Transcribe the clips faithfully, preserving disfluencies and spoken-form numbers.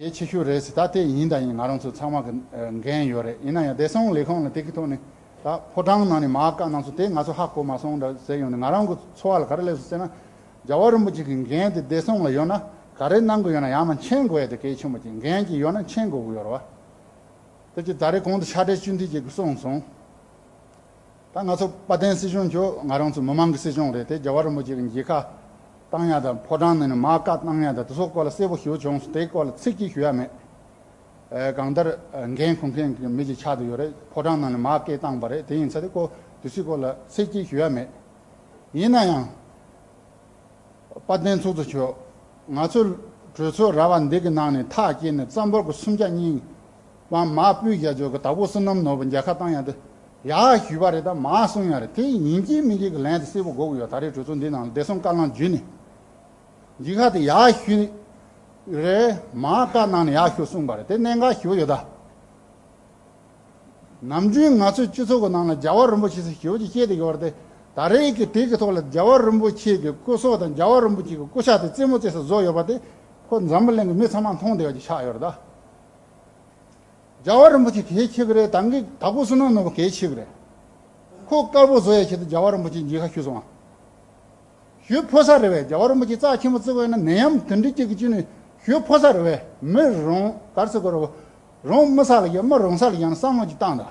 གལ་ཆེ་ཤོས་རེད་ཟེར། ད་དེ་ཡིན་དང་ཡིན། ང་རང་ཚོ་ཚང་མ་གི་འགན་ཡོད་རེད། ཡིན་ན་ཡང་བདེ་སྲུང་ལས་ཁུངས་ལ་དེ་གི་ཐོག་ནས་ད་ཕོ་བྲང་ནང་ནས་མར་བཀག་གནང་སོང་། དེ་ང་ཚོ་ཧ་གོ་མ་སོང་འདྲ་ཟེར་ཡོང་ནས། ང་རང་གི་ཚོར་བ་ལ་ག་རེ་སླེབས་སོང་ཟེར་ན། རྒྱལ་བ་རིན་པོ་ཆེ་གི་འགན་དེ་བདེ་སྲུང་ལ་ཡོད་ན། ག་རེ་གནང་དགོས་ཡོད་ན་ཡར་མར་མཁྱེན་དགོས་ཡ་དེ་གལ་ཆེན་པོ་ཅིག་འགན་ཅིག་ཡོད་ན་མཁྱེན་དགོས་ཀྱི་ཡོད་རེད་བ། དེ་ཅི་ད་རེས་གོང་དུ་ཕྱག་སྦྲེལ་བཅུ་འདི་ཅིག་གིས་གསུངས་སོང་། ད་ང་ཚོ་དཔལ་ལྡན་སྲིད་གཞུང་ཁྱོད་ང་རང་ཚོ་མི་མང་གི་སྲིད་གཞུང་རེད། དེ་རྒྱལ་བ་རིན་པོ་ཆེ་གི་མཇལ་ཁ་བཏང་ཡ་དང་ཕོ་བྲང་ནང་ནས་མར་བཀག་གནང་ཡ་དང་དེ་ཚོ་སྐོར་ལ་གསལ་པོ་ཞུ་བྱུང་སོང་། དེའི་སྐོར་ལ་ཚིག་གཅིག་ཞུ་ཡ་མེད། ཨེ། གང་ལྟར་ཨེ་འགན་འཁུར་མཁན་གྱི་མི་ཅིག་ཆགས་བསྡད་ཡོད་རེད། ཕོ་བྲང་ནང་ནས་མར་བཀག་བཏང་པ་རེད། དེ་ཡིན་ཚེ་དེ་སྐོར་དུས་ཚོད་སྐོར་ལ་ཚིག་གཅིག་ཞུ་ཡ་མེད། ཡིན་ན་ཡང་དཔལ་ལྡན་ཚོགས་གཙོ་མཆོག་ང་ཚོའི་གྲོས་ཚོགས་ར་བ་འདི་གི་ནང་ནས་ཐག་བཅད་ནས་རྩ་འབོར་གྱི་སུམ་ཆ་གཉིས་པ་མར་སྤུས་རྒྱ་མཚོ་གི་དྭགས་པོ་བསོད་ནམས་ནོར་བུ་མཇལ་ཁ་བཏང་ཡ་དེ་ཡར་ཞུས་པ་རེད། ད་མར་གསུངས་ཡ་རེད། དེ་ཡིན་གཅིག་མིན་གཅིག་གི་ལན་དེ་གསལ་པོ་དགོས་ཀྱི་ཡོད། ད་རེས་གྲོས་ཚོགས་འདི་ནང་ལ་བདེ་སྲུང་བཀའ་བློན་བརྒྱུད་ནས་མཇལ་ཁ་དེ་ཡར་ཞུས་རེད། མར་བཀའ་གནང་ནས་ཡར་ཞུ་གསུངས་པ་རེད། དེ་གནད་འགག་ཞེ་པོ་ཡོད་ད། ནམ་རྒྱུན་ང་ཚོའི་སྤྱི་ཚོགས་ཀྱི་ནང་ལ་རྒྱལ་བ་རིན་པོ་ཆེ་ཟེར་ཞེ་པོ་ཅིག་བཤད་བསྡད་ཡོད་རེད་དེ། ད་རེས་ཀྱི་དེ་གི་ཐོག་ལ་རྒྱལ་བ་རིན་པོ་ཆེ་གི་སྐུ་སྲོག་དང་རྒྱལ་བ་རིན་པོ་ཆེ་གི་སྐུ་ཤ་དེ་རྩེད་མོ་རྩེ་ས་བཟོ་ཡོད་པ་དེ་ཁོ་འཛམ་བུ་གླིང་གི་མི་ཚང་མ་མཐོང་བསྡད་པ་ཅིག་ཆགས་ཡོད་རེད་ད། རྒྱལ་བ་རིན་པོ་ཆེ་གལ་ཆེ་གི་རེད། ད་གི་དྭགས་པོ་བསོད་ནམས་ནོར་བུ་གལ་ཆེ་གི་རེད། ཁོ་དཀར་པོ་བཟོ་ཡའི་ཆེད་དུ་རྒྱལ་བ་རིན་པོ་ཆེ་མཇལ་ཁ་ཞུས་སོང་ཨ། ཞུ་ཕོད་ས་རེད་བས། རྒྱལ་བ་རིན་པོ་ཆེ་རྩ་ཆེན་པོ་བརྩི་དགོས་ན་ནད་ཡམས་དེ་འདྲ་ཅིག་གི་བཅུད་ནས་ཞུ་ཕོད་ས་རེད་བས། མི་རུང་གར་སི་གོ་རོ་རུང་མི་ས་ལ་ཡ་མི་རུང་ས་ལ་ཡང་བསམ་བློ་ཅིག་བཏང་ད།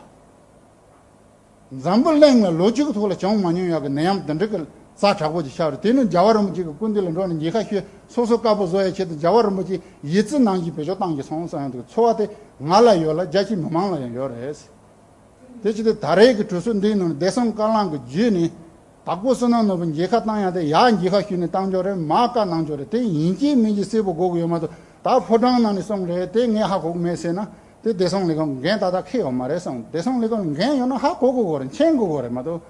འཛམ་བུ་གླིང་ལ་ལོ་རྒྱུས་ཀྱི་ཐོག་ལ་བྱུང་མ་མྱོང་ཡག་གི་ནད་ཡམས་དེ་འདྲ་གི་ཛ་དྲག་པོ་ཅིག་ཤར་རེད། དེ་ནི་རྒྱལ་བ་རིན་པོ་ཆེ་གི་སྐུ་མདུན་ལ་འགྲོ་ནས་མཇལ་ཁ་ཞུས། སོ་སོ་དཀར་པོ་བཟོ་ཡའི་ཆེད་དུ་རྒྱལ་བ་རིན་པོ་ཆེ་ཡིད་བརྩི་གནང་གི་བེད་སྤྱོད་བཏང་གི་སོང་བསམ་ཡང་དུ་ཚོར་བ་དེ་ང་ལ་ཡོད་ལ་རྒྱལ་སྤྱིའི་མི་མང་ལ་ཡང་ཡོད་རེད། དེ་ཕྱིར་དེ་ད་རེས་ཀྱི་གྲོས་ཚོགས་འདིའི་ནང་བདེ་སྲུང་བཀའ་བློན་གྱི་བརྒྱུད་ནས་དྭགས་པོ་བསོད་ནམས་ནོར་བུ་མཇལ་ཁ་བཏང་ཡ་དེ་ཡར་མཇལ་ཁ་ཞུས་ནས་བཏང་ཆོག་རེད། མར་བཀའ་གནང་ཆོག་རེད། དེ་ཡིན་གཅིག་མིན་གཅིག་གསལ་པོ་དགོས་ཀྱི་ཡོད་མ་གཏོགས། ད་ཕོ་བྲང་ནང་ནས་གསུངས་རེད། དེ་ངས་ཧ་གོ་གི་མེད་ཟེར་ན་དེ་བདེ་སྲུང་ལས་ཁུངས་འགན་ཏག་ཏག་འཁྱེར་ཡོད་མ་རེད་བསམ། བདེ་སྲུང་ལས་ཁུངས་འགན་ཡོད་ན་ཧ་གོ་དགོས་ཀྱི་རེད། མཁྱེན་དགོས་ཀྱི་རེད་མ་གཏོགས།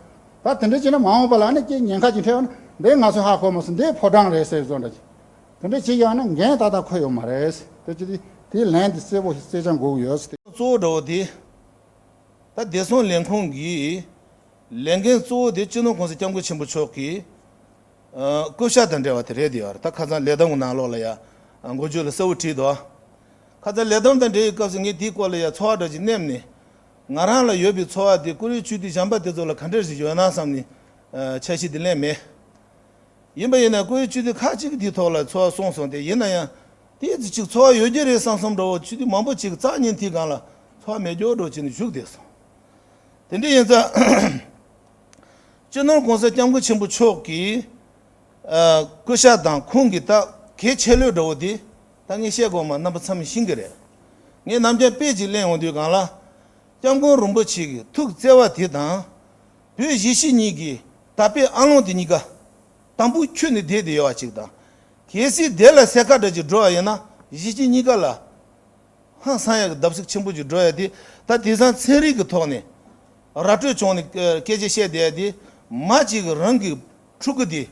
ད་དེ་འདྲ་བྱས་ན་མ་འོངས་པ་ལ་ནི་ཁྱེད་ཉེན་ཁ་ཅིག་འཕྲད་ཡོང་ན་འདི་ང་ཚོས་ཧ་གོ་མ་སོང་། འདི་ཕོ་བྲང་རེད་ཟེར་བཟོ་འདྲ་ཅིག་དེ་འདྲ་བྱེད་ཡག་ན་འགན་ཏག་ཏག་འཁྱེར་ཡོད་མ་རེད། དེ་ཅི་དེ་དེའི་ལན་དེ་གསལ་པོ་ཞིག་གསལ་རྐྱང་དགོས་ཀྱི་ཡོད་ཟེར། གཙོ་བོ་འདྲ་བོ་དེ། ད་བདེ་སྲུང་ལས་ཁུངས་ཀྱི་ལས་འགན་གཙོ་བོ་དེ་སྤྱི་ནོར་༸གོང་ས་༸སྐྱབས་མགོན་ཆེན་པོ་མཆོག་གི་ཨ་སྐུ་ཤ་དང་འབྲེལ་བ་དེ་རེད་དེ་ཡོད་རེད། ད་ཁ་སང་ལས་བསྡོམས་ཀྱི་ནང་ལོགས་ལ་ཡ་འགོ་བརྗོད་ལ་གསལ་པོ་བྲིས་འདུག་ཁ་སང་ལས་བསྡོམས་དང་འབྲེལ་བའི་སྐབས་སུ་ངས་དེའི་སྐོར་ལ་ཡ་ཚོར་བ་འདྲ་ཅིག་བསྣན་ནས། ང་རང་ལ་ཡོད་པའི་ཚོར་བ་དེ་ཀོ་རི་སྤྱི་འཐུས་གཞན་པ་དེ་ཚོ་ལ་ག་འདྲ་ཞིག་ཡོད་ན་བསམ་ནས་ཨ་འཆར་གཞི་དེ་ལེན་མེད། ཡིན་པ་ཡིན་ན་ཀོ་རི་སྤྱི་འཐུས་ཁག་ཅིག་གིས་དེའི་ཐོག་ལ་ཚོར་བ་གསུངས་སོང་སྟེ། ཡིན་ན་ཡང་དེ་ཅིག་ཚོར་བ་ཡོད་རྒྱུ་རེད་བསམ་བསམ་འདྲ་བོ་སྤྱི་འཐུས་མང་པོ་ཅིག་རྩ་ཉིན་དེའི་སྒང་ལ་ཚོར་བ་མེད་རྒྱུ་འདྲ་བོ་བྱས་ནས་བཞུགས་བསྡད་སོང་། དེ་འདྲ་ཡིན་ཙང་སྤྱི་ནོར་༸གོང་ས་༸སྐྱབས་མགོན་ཆེན་པོ་མཆོག་གི་ཨ་སྐུ་ཤ་དང་ཁོང་གི་ད་གལ་ཆེ་ལོས་འདྲ་བོ་དེ་ད་ངས་བཤད་དགོས་མ་རྣམ་པ་ཚང་མས་ཤེས་ཀྱི་རེད། ངས་ནམ་རྒྱུན་དཔེ་ཅིག་ལེན་ཡོང་དུས་སྒང་ལ། སྐྱབས་མགོན་རིན་པོ་ཆེ་གི་ཐུགས་བརྩེ་བ་དེ་དང་། བོད་གཞིས་བྱེས་གཉིས་ཀྱི་དད་པའི་ཨ་ལོང་དེ་གཉིས་ཀ་དམ་པོ་འཁྱུད་ནས་བསྡད་བསྡད་ཡོད་པ་ཅིག་དང་། གལ་སྲིད་དེ་ལ་སེར་ཁ་འདྲ་ཅིག་འགྲོ་བ་ཡིན་ན་གཞིས་བྱེས་གཉིས་ཀ་ལ་ཧང་སང་ཡག་གི་བརྡབ་གསིག་ཆེན་པོ་ཅིག་འགྲོ་ཡ་དེ། ད་དེང་སང་ཚན་རིག་གི་ཐོག་ནས་ར་སྤྲོད་བྱུང་ནས་སྐད་ཆ་བཤད་བསྡད་ཡ་དེ། མ་གཅིག་གིས་རང་གི་ཕྲུ་གུ་དེ་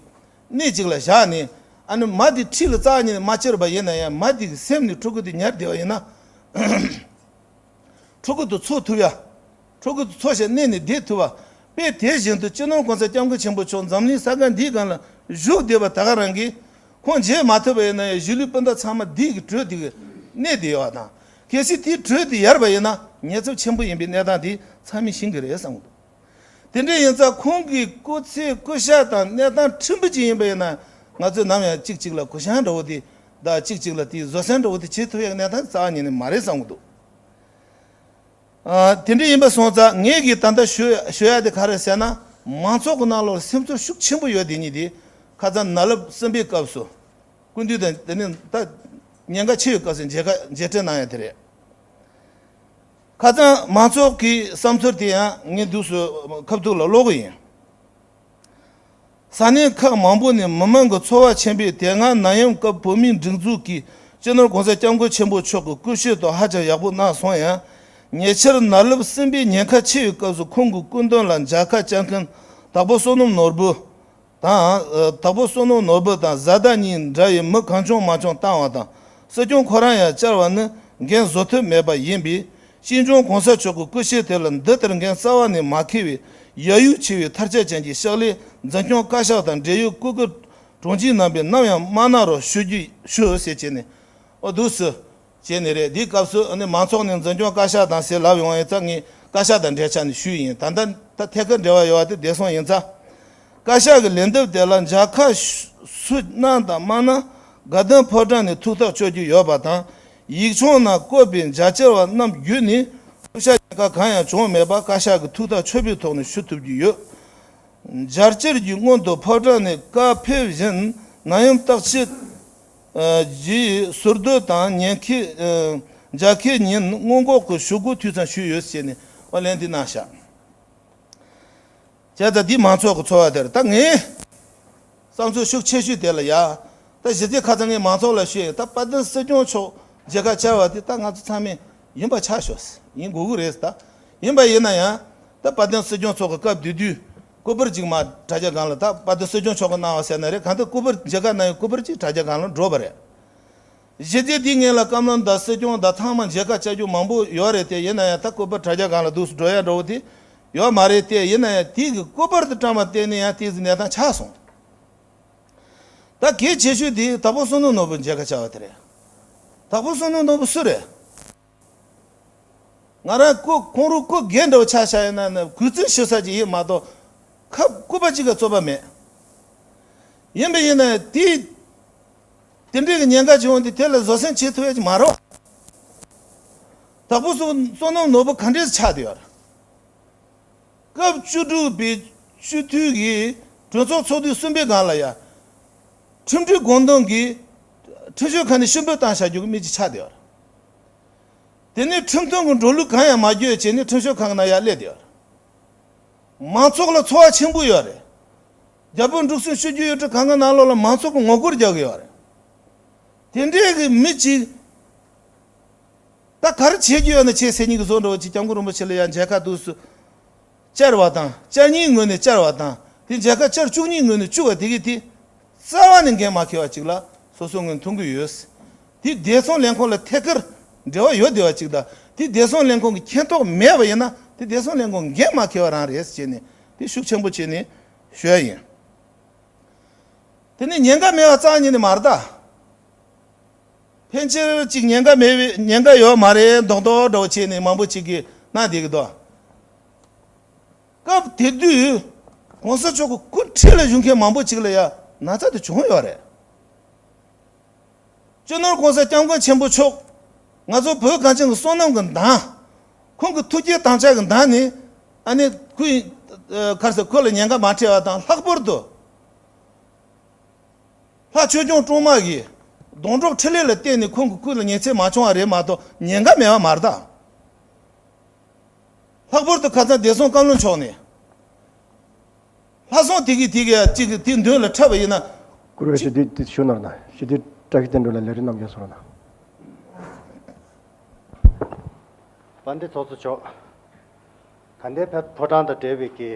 གནས་གཅིག་ལ་བཞག་ནས། ཨ་ནི་མ་དེ་འཁྲིས་ལ་རྩ་ཉིད་ནས་མ་བཅར་བ་ཡིན་ན་ཡང་མ་དེ་གི་སེམས་ནས་ཕྲུ་གུ་དེ་ཉར་བསྡད་པ་ཡིན་ན། ཕྲུ་གུ་དེ་འཚོ་ཐུབ་ཡ། ཕྲུ་གུ་དེ་འཚོ་ཞིང་གནས་ནས་བསྡད་ཐུབ་པ། དཔེ་དེ་བཞིན་དུ་སྤྱི་ནོར་༸གོང་ས་༸སྐྱབས་མགོན་ཆེན་པོ་མཆོག་འཛམ་གླིང་ས་ག་འདིའི་སྒང་ལ་བཞུགས་བསྡད་པ་ད་ག་རང་གིས། ཁོང་མཇལ་མ་ཐུབ་པ་ཡིན་ན་ཡང་གཞིས་ལུས་སྤུན་ཟླ་ཚང་མ་འདི་གི་དྲོད་འདི་གི་གནས་བསྡད་ཡོད་པ་དང་། གལ་སྲིད་དེའི་དྲོད་འདི་ཡལ་བ་ཡིན་ན་ཉེན་ཚབས་ཆེན་པོ་ཡིན་པའི་གནས་སྟངས་འདི་ཚང་མས་ཤེས་ཀྱི་རེད་བསམ་གྱི་འདུག་དེ་འདྲ་ཡིན་ཙང་ཁོང་གི་སྐུ་ཚེ་སྐུ་ཞབས་དང་གནས་སྟངས་ཕྲན་བུ་ཅིག་ཡིན་པ་ཡིན་ན། ང་ཚོས་ནམ་ཡང་གཅིག་གཅིག་ལ་གུ་བཤངས་འདྲ་བོ་དེ་དང་། གཅིག་གཅིག་ལ་དེའི་བཟོད་བསྲན་འདྲ་བོ་དེ་བྱེད་ཐུབ་ཡག་གནས་སྟངས་རྩ་བ་ཉིད་ནས་མ་རེད་བསམ་གྱི་འདུག་ཨ། དེ་འདྲ་ཡིན་པ་སོང་ཙང་ངེད་ཀྱིས་ད་ལྟ་ཞུ་ཞུ་ཡག་དེ་ག་རེ་ཟེར་ན། མང་ཚོགས་ཀྱི་ནང་ལོགས་སེམས་ཚོར་ཤུགས་ཆེན་པོ་ཡོད་དེ་ཉིད་དེ། ཁ་སང་ནག་ལབ་གསུམ་པའི་སྐབས་སུ་སྐུ་མདུན་དང་དེ་ནས་ད་ཉེན་ཁ་ཆེ་བའི་སྐབས་སུ་མཇལ་ཁ་མཇལ་འཕྲད་གནང་ཡག་དེ་རེད། ཁ་སང་མང་ཚོགས་ཀྱི་བསམ་ཚུལ་དེ་ཡང་ངས་འདུག་སེ་ཁ་ཐུག་ལ་ཀློག་གི་ཡིན། ས་གནས་ཁག་མང་པོ་ནས་མི་མང་གི་ཚོར་བ་ཆེན་པོས་དེ་སྔ་ནད་ཡམས་སྐབས་བོད་མིའི་སྒྲིག་འཛུགས་ཀྱིས་སྤྱི་ནོར་༸གོང་ས་༸སྐྱབས་མགོན་ཆེན་པོ་མཆོག་གི་སྐུ་མཆོད་དུ་ཧ་ཅང་ཡག་པོ་གནང་སོང་ཡང་། ཉེ་ཆར་ནག་ལབ་གསུམ་པའི་ཉེན་ཁ་ཆེ་བའི་སྐབས་སུ་ཁོང་གི་སྐུ་མདུན་ལ་མཇལ་ཁ་བཅར་མཁན་དྭགས་པོ་བསོད་ནམས་ནོར་བུ་དང་། ཨ། དྭགས་པོ་བསོད་ནམས་ནོར་བུ་དང་བཟའ་ཟླ་གཉིས་འདྲ་བའི་མི་གང་བྱུང་མང་བྱུང་བཏང་བ་དང་། སྲིད་སྐྱོང་ཁོ་རང་ཡང་བཅར་བ་ནི་འགན་བཟོད་ཐབས་མེད་པ་ཡིན་པས། སྤྱི་ནོར་༸གོང་ས་མཆོག་གི་སྐུ་མཆོད་དེ་ལ་འདི་ལྟར་འགན་རྩ་བ་ནས་མ་འཁུར་བའི་ཡ་ཡུལ་ཆེ་བའི་ཐར་ཆ་ཅན་གྱི་ཕྱག་ལས་འཛིན་སྐྱོང་བཀའ་ཤག་དང་འབྲེལ་ཡོད་སྐུ་སྒེར་དྲུང་ཆེ་རྣམ་པས་ནམ་ཡང་མ་གནང་རོགས་ཞུ་རྒྱུ་ཞུ་ཟེར་བྱས་ནས། ཨོ་འདུག་སེ་ བྱས་ནས་རེད། འདིའི་སྐབས་སུ་ཨ་ནི་མང་ཚོགས་ནས་འཛིན་སྐྱོང་བཀའ་ཤག་དང་ཟེར་ལབ་ཡོང་ཡིན་ཙང་། ངས་བཀའ་ཤག་དང་འབྲེལ་ཆགས་ནས་ཞུས་ཡིན། ད་ལྟ་ད་ཐད་ཀར་འབྲེལ་བ་ཡོད་པ་དེ་བདེ་སྲུང་ཡིན་ཙང་། བཀའ་ཤག་གི་ལན་འདེབས་དེ་ལ་མཇལ་ཁ་སུ་གནང་དང་མ་གནང་དགའ་ལྡན་ཕོ་བྲང་ནས་ཐུགས་ཐག་གཅོད་རྒྱུ་ཡོད་པ་དང་། ཡིག་ཆུང་ནང་བཀོད་པའི་མཇལ་བཅར་བ་རྣམས་བརྒྱུད་ནས་སྐུ་ཞབས་ཉེན་ཁ་གང་ཡང་བྱུང་མེད་པ་བཀའ་ཤག་གི་ཐུགས་ཐག་ཆོད་པའི་ཐོག་ནས་ཞུ་ཐུབ་ཀྱི་ཡོད། མཇལ་བཅར་གྱི་སྔོན་དུ་ཕོ་བྲང་ནས་བཀའ་ཕེབས་བཞིན་ནད་ཡམས་བརྟག་དཔྱད་ཀྱི་ཟུར་བསྡུ་དང་ཉེན་ཁའི་མཇལ་ཁའི་ཉིན་སྔོན་འགོག་གི་ཞུ་སྒོ་འཐུས་ཚང་ཞུས་ཡོད་ཟེར་ནས་ཨོ་ལན་འདི་གནང་ཤག་བྱས་ཙང་འདི་མང་ཚོགས་ཀྱི་ཚོར་བ་དེར་ད་ངས་བསམ་ཚུལ་ཤུགས་ཆེ་ཤོས་དེ་ལ་ཡ། ད་གཞི་རྩའི་ཁ་སང་ངས་མང་ཚོགས་ལ་ཞུས་ཡིན། ད་དཔལ་ལྡན་སྲིད་སྐྱོང་མཆོག་མཇལ་ཁ་བཅར་བ་དེ་ད་ང་ཚོ་ཚང་མས་ཡིན་པ་ཆ་ཤོས་ཡིན་དགོས་ཀྱི་རེད། ད་ཡིན་པ་ཡིན་ན་ཡང་ད་དཔལ་ལྡན་སྲིད་སྐྱོང་མཆོག་གི་སྐབས་དེ་དུས་སྐུ་པར་ཅིག་མ་དྲ་རྒྱ་སྒང་ལ། ད་དཔལ་ལྡན་སྲིད་སྐྱོང་མཆོག་གི་གནང་བ་ཟེར་ན་རེད། གང་ལྟར་སྐུ་པར་མཇལ་ཁ་གནང་བའི་སྐུ་པར་ཅིག་དྲ་རྒྱ་སྒང་ལ་འགྲོ་བ་རེད། གཞི་རྩའི་དེའི་སྔོན་ལ་བཀའ་བློན་དང་སྲིད་སྐྱོང་དང་ཚང་མ་མཇལ་ཁ་བཅར་རྒྱུ་མང་པོ་ཡོད་རེད་དེ། ཡིན་ན་ཡང་ད་སྐུ་པར་དྲ་རྒྱ་སྒང་ལ་འདུག་སེ་འགྲོ་ཡ་འགྲོ་བོ་དེ་ཡོད་མ་རེད་དེ། ཡིན་ན་ཡང་དེ་གི་སྐུ་པར་དུ་བཀྲམ་པ་བརྟེན་ནས་ཡང་དེ་ཟིག་གནས་སྟངས་ཆགས་སོང་། ད་གལ་ཆེ་ཤོས་དེ་དྭགས་པོ་བསོད་ནམས་ནོར་བུ་མཇལ་ཁ་བཅར་བ་དེ་རེད། དྭགས་པོ་བསོད་ནམས་ནོར་བུ་སུ་རེད། ང་རང་སྐུ་ཁོང་རང་སྐུ་རྒན་འདྲ་བོ་ཆགས་ཤག་ཡིན་ན་ན་གུས་བརྩི་ཞུ་ས་ཅིག་ཡིན་མ་གཏོགས་ཁ་སྐུད་པ་གཅིག་ག་རྩོད་པ་མེད། ཡིན་པ་ཡིན་ན་དེ་དེ་འདྲའི་གི་ཉེན་ཁ་བྱུང་སྟེ་དེ་ལ་བཟོད་བསྲན་བྱེད་ཐུབ་ཡ་ཅིག་མ་རེད་བ། དྭགས་པོ་བསོད་བསོད་ནམས་ནོར་བུ་ག་འདྲས་ཆགས་བསྡད་ཡོད་རེད། སྐབས་བཅུ་དྲུག་པའི་སྤྱི་འཐུས་ཀྱི་གྲོས་ཚོགས་ཚོགས་དུས་གསུམ་པའི་སྒང་ལ་ཡ། ཁྲིམས་སྒྲིག་དགོངས་དོན་གྱིས་ཁྲིམས་ཞིབ་ཁང་ནས་ཞུ་འབོད་བཏང་བཞག་རྒྱུ་གི་མི་ཅིག་ཆགས་བསྡད་ཡོད་རེད། དེ་ནས་ཁྲིམས་མཐུན་གྱི་འགྲོ་ལུགས་གང་ཡང་མ་བརྒྱུད་བྱས་ནས་ཁྲིམས་ཞིབ་ཁང་གི་ནང་ཡར་སླེབས་བསྡད་ཡོད་རེད། མང་ཚོགས་ལ་ཚོར་བ་ཆེན་པོ་ཡོད་རེད། རྒྱ་བོད་འབྲུག་གསུམ་ཆོས་བརྒྱུད་ཡུལ་གྲུ་གང་གི་ནང་ལོགས་ལ་མང་ཚོགས་ཀྱི་ངོ་རྒོལ་རྒྱག་གི་ཡོད་རེད། དེ་འདྲའི་གི་མི་གཅིག་ད་ག་རེ་བྱེད་རྒྱུ་ཡོད་ན་བྱེད་ཟེར་མཁན་གྱི་བཟོ་འདྲ་བོ་ཅིག་སྐྱབས་མགོན་རིན་པོ་ཆེ་ལ་ཡང་མཇལ་ཁ་འདུག་སེ་བཅར་བ་དང་། བཅར་མཁན་ངོས་ནས་བཅར་བ་དང་། དེ་མཇལ་ཁ་བཅར་བཅུག་མཁན་ངོས་ནས་བཅུག་པ་དེ་གི་དེ་རྩ་བ་ནས་འགན་མ་འཁྱེར་བ་ཅིག་ལ་སོ་སོ་ངོས་མཐོང་གི་ཡོད། དེ་བདེ་སྲུང་ལས་ཁུངས་ལ་ཐད་ཀར་འབྲེལ་བ་ཡོད་བསྡད་པ་ཅིག་དང་། དེ་བདེ་སྲུང་ལས་ཁུངས་ཀྱི་མཁྱེན་རྟོགས་མེད་པ་ཡིན་ན་དེ་བདེ་སྲུང་ལས་ཁུངས་འགན་མ་འཁྱེར་བ་རང་རེད་ཟེར་ནས་དེ་ཤུགས་ཆེན་པོ་བྱས་ནས་ཞུ་ཡ་ཡིན། དེ་ནས་ཉེན་ཁ་མེད་པ་རྩ་བ་ཉིད་ནས་མ་རེད་ད། ཕལ་ཆེར་ཅིག་ཉེན་ཁ་མེད་པའི་ཉེན་ཁ་ཡོད་མ་རེད་མདོག་མདོག་འདྲ་བོ་བྱས་ནས་མང་པོ་ཅིག་གིས་གནང་བསྡད་ཀྱི་འདུག་སྐབས་དེ་དུས་གོང་ས་མཆོག་གི་སྐུ་ཁྲི་ལ་བཞུགས་མཁན་མང་པོ་ཅིག་ལ་ཡ་ན་ཚ་དེ་བྱུང་ཡོད་རེད། སྤྱི་ནོར་གོང་ས་སྐྱབས་མགོན་ཆེན་པོ་མཆོག་ང་ཚོ་བོད་གངས་ཅན་གྱི་བསོད་ནམས་ཀྱི་མདངས། ཁོང་གི་ཐུགས་བསྐྱེད་དམ་བཅའ་གི་མདངས་ནས་ཨ་ནི་ཁོའི་ག་རེ་ཟེར། ཁོ་ལ་ཉེན་ཁ་མ་འཕྲད་པ་དང་། ལྷག་པར་དུ་ལྷ་ཆོས་སྐྱོང་སྲུང་མ་གི་སྡོང་གྲོགས་འཕྲིན་ལས་ལ་བརྟེན་ནས་ཁོང་གི་སྐུ་ལ་ཉེན་ཚབས་མ་བྱུང་བ་རེད་མ་གཏོགས་ཉེན་ཁ་མེད་པ་མ་རེད་ད། ལྷག་པར་དུ་ཁ་སང་བདེ་སྲུང་བཀའ་བློན་མཆོག་ནས་ལྷ་སྲུང་དེ་གི་དེ་གི་གཅིག་གི་དེ་མདུན་ལ་འཁྲབ་པ་ཡིན་ན། བཀུར་འོས་ཞུ་དུས་དེ་ཞུ་ནོར་ན་ཞུ་དུས་བཀྲ་ཤིས་བསྟན་འགྲོ་ལ་ལས་རིམ་རྣམས་ཀྱང་གསུང་རོགས་གནང་། དཔལ་ལྡན་ཚོགས་གཙོ་མཆོག་ག་འདྲའི་ཕོ་བྲང་དང་འབྲེལ་བའི་གི་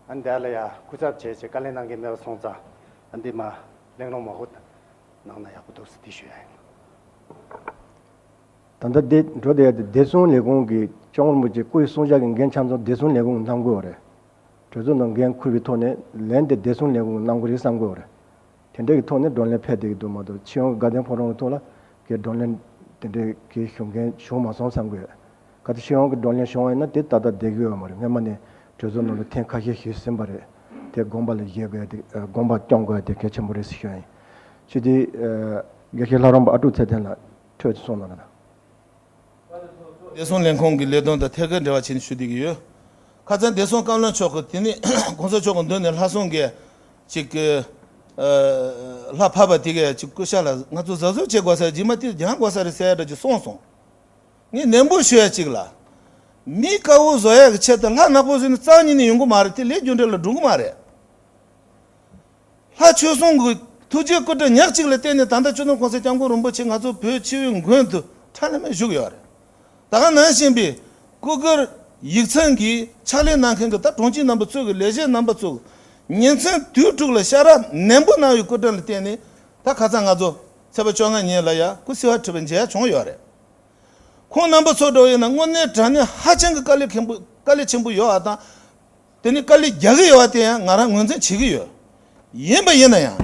ཨ་འདི་ལ་ཡ་སྐུ་ཚབ་བྱས་བྱས་བཀའ་ལན་གནང་མཁན་མེད་པ་སོང་ཙང་། ཨ་འདི་མ་གླེང་སློང་མང་པོ་གནང་ན་ཡག་པོ་འདུག་ཟེར་འདི་ཞུ་ཡ་ཡིན། ད་ལྟ་འདི་འགྲོ་བསྡད་ཡ་དེ་བདེ་སྲུང་ལས་ཁུངས་ཀྱི་སྐྱབས་མགོན་རིན་པོ་ཆེ་སྐུ་ཡི་གསུང་བཤད་ཀྱི་འགན་ཆ་ཚང་བདེ་སྲུང་ལས་ཁུངས་གནང་དགོས་པ་རེད། གྲོས་ཚོགས་ནང་འགན་འཁུར་བའི་ཐོག་ནས་ལན་དེ་བདེ་སྲུང་ལས་ཁུངས་གནང་དགོས་རེད་བསམ་དགོས་པ་རེད། དེ་འདྲ་གི་ཐོག་ནས་བགྲོ་གླེང་ཕེབས་བསྡད་ཀྱི་འདུག་མ་གཏོགས་སྤྱི་ཡོངས་ཀྱི་དགའ་ལྡན་ཕོ་བྲང་གི་ཐོག་ལ་གའི་བགྲོ་གླེང་དེ་འདྲའི་གའི་ཞུ་མཁན་བྱུང་མ་སོང་བསམ་གྱི་ཡོད། གལ་ཏེ་སྤྱི་ཡོངས་ཀྱི་བགྲོ་གླེང་བྱུང་བ་ཡིན་ན་དེ་ཏག་ཏག་བསྡད་ཀྱི་ཡོད་མ་རེད། སྔོན་མ་ནས་གྲོས་ཚོགས་ནང་ལ་ཐེངས་ཁ་ཤས་ཞུས་ཟིན་པ་རེད། དེ་དགོངས་པ་ལ་བཞེས་དགོས་ཡ་དེ་དགོངས་པ་སྐྱོང་དགོས་ཡ་དེ་གལ་ཆེན་པོ་རེད་ཟེར་ཞུ་ཡ་ཡིན། ཅི་སྟེ་དགེ་བཤེས་ལྷ་རམས་པ་ཨ་ཀྲུག་ཚེ་བརྟན་ལགས་འཕྲོས་ཚུར་གསུང་གནང་དང་། བདེ་སྲུང་ལས་ཁུངས་ཀྱི་ལས་དོན་དང་ཐད་ཀར་འབྲེལ་བ་བྱས་ནས་ཞུ་བསྡད་ཀྱི་ཡོད། ཁ་སང་བདེ་སྲུང་བཀའ་བློན་མཆོག་གིས་དེ་ནས་གོང་ས་མཆོག་གི་མདུན་ནས་ལྷ་སྲུང་གི་ཅིག་གི་ལྷ་ཕབ་པ་དེ་གས་ཅིག་སྐུ་ཤ་ལ་ང་ཚོ་གཟབ་གཟབ་བྱེད་དགོས་ས་རྗེས་མ་དེ་སྦྱང་དགོས་ས་རེད་ཟེར་ཡ་འདྲ་ཅིག་གསུངས་སོང་། ངས་ནན་པོ་ཞུ་ཡ་གཅིག་ལ། མི་དཀར་པོ་བཟོ་ཡ་གི་ཆེད་དུ་ལྷ་ནག་པོ་བཟོས་ནས་རྩ་བ་ཉིད་ནས་ཡོང་གི་མ་རེད། དེ་ལས་རྒྱུ་འབྲས་ལ་འགྲོ་གི་མ་རེད། ལྷ་ཆོས་སྲུང་གི་ཐུགས་རྗེ་སྐུ་དྲིན་ཉག་གཅིག་ལ་བརྟེན་ནས་ད་ལྟ་སྤྱི་ནོར་གོང་ས་སྐྱབས་མགོན་རིན་པོ་ཆེ་ང་ཚོ་བོད་སྤྱི་བའི་མགོན་དུ་ཁྲ་ལམ་མེར་བཞུགས་ཡོད་རེད། ད་ག་ནང་བཞིན་པའི་སྐུ་སྒེར་ཡིག་ཚང་གི་ཕྱག་ལས་གནང་མཁན་གྱི་ད་དྲུང་ཆེ་རྣམ་པ་ཚོ་གི་ལས་བྱེད་རྣམ་པ་ཚོ་གི་ཉིན་མཚན་དུས་དྲུག་ལ་ཤ་ར་ནན་པོ་གནང་བའི་སྐུ་དྲིན་ལ་བརྟེན་ནས་ད་ཁ་སང་ང་ཚོ་ཚེས་པ་བཅོ་ལྔ་ཉིན་ལ་ཡ་སྐུ་བསིལ་བ་ཁྲི་པ་མཇལ་ཡ་བྱུང་ཡོད་རེད། ཁོང་རྣམ་པ་ཚོ་འདྲ་བོ་ཡིན་ན་དངོས་གནས་དྲང་གནས་ཧ་ཅང་གི་དཀའ་ལས་ཁེ་པོ་དཀའ་ལས་ཆེན་པོ་ཡོད་པ་དང་། དེ་ནི་དཀའ་ལས་རྒྱག་གི་ཡོད་པ་དེ་ཡང་ང་རང་ངོས་འཛིན་བྱེད་ཀྱི་ཡོད། ཡིན་པ་ཡིན་ན་ཡང་།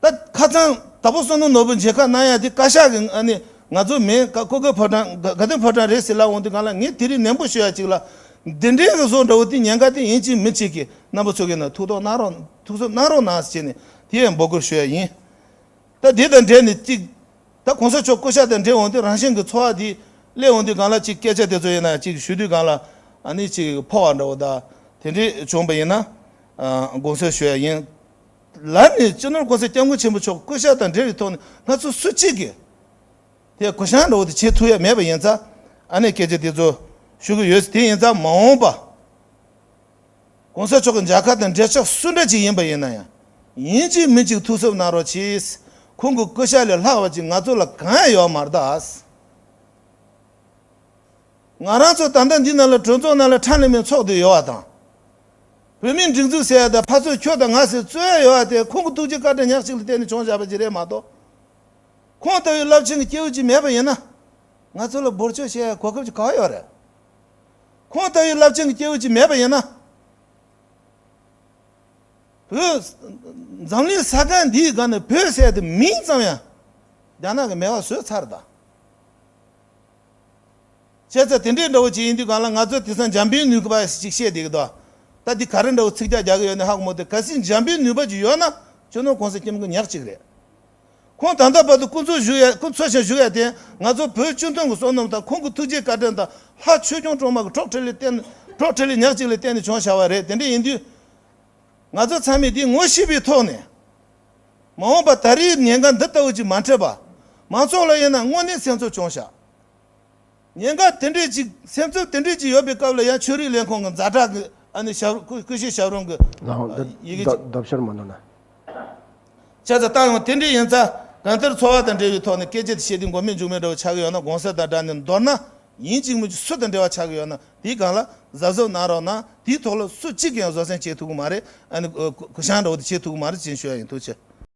ད་ཁ་སང་ དྭགས་པོ་བསོད་ནམས་ནོར་བུ་མཇལ་ཁ་གནང་ཡ་དེ་བཀའ་ཤག་གི་ཨ་ནི་ང་ཚོ་མིན་ཀ་ཀོ་ཀོ་ཕོ་བྲང་དགའ་ལྡན་ཕོ་བྲང་རེད་ཟེར་ལབ་འོང་དུས་སྒང་ལ། ངས་དེ་རིང་ནན་པོ་ཞུ་ཡ་གཅིག་ལ། འདི་འདྲའི་གི་བཟོ་འདྲ་བོ་དེ་ཉེན་ཁ་དེ་ཡིན་གཅིག་མིན་གཅིག་གི་རྣམ་པ་ཚོ་གིས་ན་ཐུགས་དོགས་གནང་རོགས་ཐུགས་གཟབ་གནང་རོགས་གནང་ཟེར་བྱས་ནས་དེ་ཡང་འབོད་སྐུལ་ཞུ་ཡ་ཡིན། ད་དེ་དང་འབྲེལ་ནས་གཅིག་ད་གོང་ས་མཆོག་སྐུ་ཤག་དང་འབྲེལ་འོང་དུས་རང་བཞིན་གྱི་ཚོར་བ་དེ་སླེབས་འོང་དུས་སྒང་ལ་གཅིག་སྐད་ཆ་དེ་ཚོ་ཡིན་ན་གཅིག་ཞུ་དུས་སྒང་ལ་ཨ་ནི་གཅིག་ཕོག་པ་འདྲ་བོ་དང་དེ་འདྲས་བྱུང་བ་ཡིན་ན་དགོངས་སེལ་ཞུ་ཡ་ཡིན། ལར་ནས་སྤྱི་ནོར་༸གོང་ས་༸སྐྱབས་མགོན་ཆེན་པོ་མཆོག་སྐུ་ཤག་དང་འབྲེལ་བའི་ཐོག་ནས་ང་ཚོ་སུ་གཅིག་གིས་དེ་གུ་བཤངས་འདྲ་བོ་དེ་བྱེད་ཐུབ་ཡ་མེད་པ་ཡིན་ཙང་ཨ་ནི་སྐད་ཆ་དེ་ཚོ་ཞུ་གི་ཡོད། དེ་ཡིན་ཙང་མ་འོངས་པ་༸གོང་ས་མཆོག་གི་མཇལ་ཁ་དང་འབྲེལ་ཆགས་སུ་འདྲ་ཅིག་ཡིན་པ་ཡིན་ན་ཡང་ཡིན་གཅིག་མིན་གཅིག་ཐུགས་གཟབ་གནང་རོགས་གྱིས། ཁོང་གི་སྐུ་ཤག་ལས་ལྷག་པ་ཅིག་ང་ཚོ་ལ་གང་ཡང་ཡོད་མ་རེད་ད། ང་རང་ཚོ་ད་ལྟ་འདི་ནང་ལ་གྲོས་ཚོགས་ནང་ལ་ཁྲ་ལམ་མེ་ཚོགས་བསྡད་ཡོད་པ་དང་། བོད་མིའི་སྒྲིག་འཛུགས་ཟེར་ཡ་དང་ཕར་ཚུར་ཁྱོད་དང་ང་ཟེར་རྩོད་ཡ་ཡོད་པ་དེ་ཁོང་གི་ཐུགས་རྗེ་བཀའ་དྲིན་ཉག་གཅིག་ལ་བརྟེན་ནས་བྱུང་བཞག་པ་ཅིག་རེད་མ་གཏོགས། ཁོང་ལྟ་བུའི་རླབས་ཆེན་གྱི་སྐྱེས་བུ་ཅིག་མེད་པ་ཡིན་ན། ང་ཚོ་ལ་འབོར་ཆོག་བཤད་ཡ་གོ་སྐབས་ཅིག་ག་པར་ཡོད་རེད། ཁོང་ལྟ་བུའི་རླབས་ཆེན་གྱི་སྐྱེས་བུ་ཅིག་མེད་པ་ཡིན་ན། བོད། འཛམ་གླིང་ས་ག་འདིའི་སྒང་ནས་བོད་ཟེར་དེ་མིང་ཙམ་ཡང་རྒྱ་ནག་གིས་མེད་པ་བཟོས་ཚར་ད། བྱས་ཙང་དེ་འདྲའི་འདྲ་བོ་ཅིག་ཡིན་དུས་སྒང་ལ་ང་ཚོ་དེང་སང་འཇམ་པའི་ནུས་པ་ཞིག་བཤད་བསྡད་ཀྱི་འདུག་ད་འདི་ག་རེ་འདྲ་བོ་ཚིག་རྒྱག་རྒྱག་གི་ཡོད་ནི་ཧ་གོ་མ་ཐུབ། གལ་སྲིད་འཇམ་པའི་ནུས་པ་ཅིག་ཡོད་ན་སྤྱི་ནོར་༸གོང་ས་༸སྐྱབས་མགོན་ཉག་གཅིག་རེད། ཁོང་ད་ལྟ་བར་དུ་སྐུ་འཚོ་བཞུགས་ཡ་སྐུ་འཚོ་ཞིང་བཞུགས་ཡ་དེ་ང་ཚོ་བོད་སྤྱི་མཐུན་གྱི་བསོད་ནམས་དང་ཁོང་གི་ཐུགས་རྗེ་བཀའ་དྲིན་དང་ལྷ་ཆོས་སྐྱོང་སྲུང་མ་གི་གྲོགས་འཕྲིན་ལས་བརྟེན་གྲོགས་འཕྲིན་ལས་ཉག་གཅིག་ལ་བརྟེན་ནས་བྱུང་བཞག་པ་རེད། དེ་འདྲ་ཡིན་དུས། ང་ཚོ་ཚང་མས་འདི་ངོ་ཤེས་པའི་ཐོག་ནས། མ་འོངས་པ་ད་རེས་ཉེན་ཁ་འདི་ལྟ་བུ་ཅིག་མ་འཕྲད་པ། མང་ཚོགས་ལ་ཡིན་ན་དངོས་གནས་སེམས་ཚོར་བྱུང་ཤག་ཉེན་ཁ་དེ་འདྲས་ཅིག་སེམས་ཚོར་དེ་འདྲས་ཅིག་ཡོད་པའི་སྐབས་ལ་ཡང་ཆོས་རིག་ལས་ཁུངས་ཀྱི་ཛ་དྲག་གི་ཨ་ནི་ཞབས་སྐུ་སྐུ་ཞབས་ཞབས་རིམ་གྱི་ལའང་འདི་ཡི་གེ་ཅིག་ལྡབ་ལྡབ་ཤར་མ་གནང་ན། བྱས་ཙང་ད་ཡང་དེ་འདྲས་ཡིན་ཙང་གང་ལྟར་ཚོར་བ་དང་འབྲེལ་བའི་ཐོག་ནས་སྐད་ཆ་དེ་བཤད་དུས་མགོ་མེད་མཇུག་མེད་འདྲ་བོ་ཆགས་ཀྱི་ཡོད་ན་དགོངས་སེལ་དང་སྦྲགས་ནས། མདོར་ན་ཡིན་གཅིག་མིན་གཅིག་སུ་དང་འབྲེལ་བ་ཆགས་ཀྱི་ཡོད་ན་དེའི་སྒང་ལ་གཟབ་གཟབ་གནང་རོགས་གནང་། དེའི་ཐོག་ལ་སུ་གཅིག་གིས་ཡང་བཟོད་བསྲན་བྱེད་ཐུབ་ཀྱི་མ་རེད། ཨ་ནི་གུ་གུ་བཤངས་འདྲ་བོ་དེ་བྱེད་ཐུབ་ཀྱི་མ་རེད་ཅེས་ཞུ་ཡ་ཡིན། ཐུགས་རྗེ་ཆེ།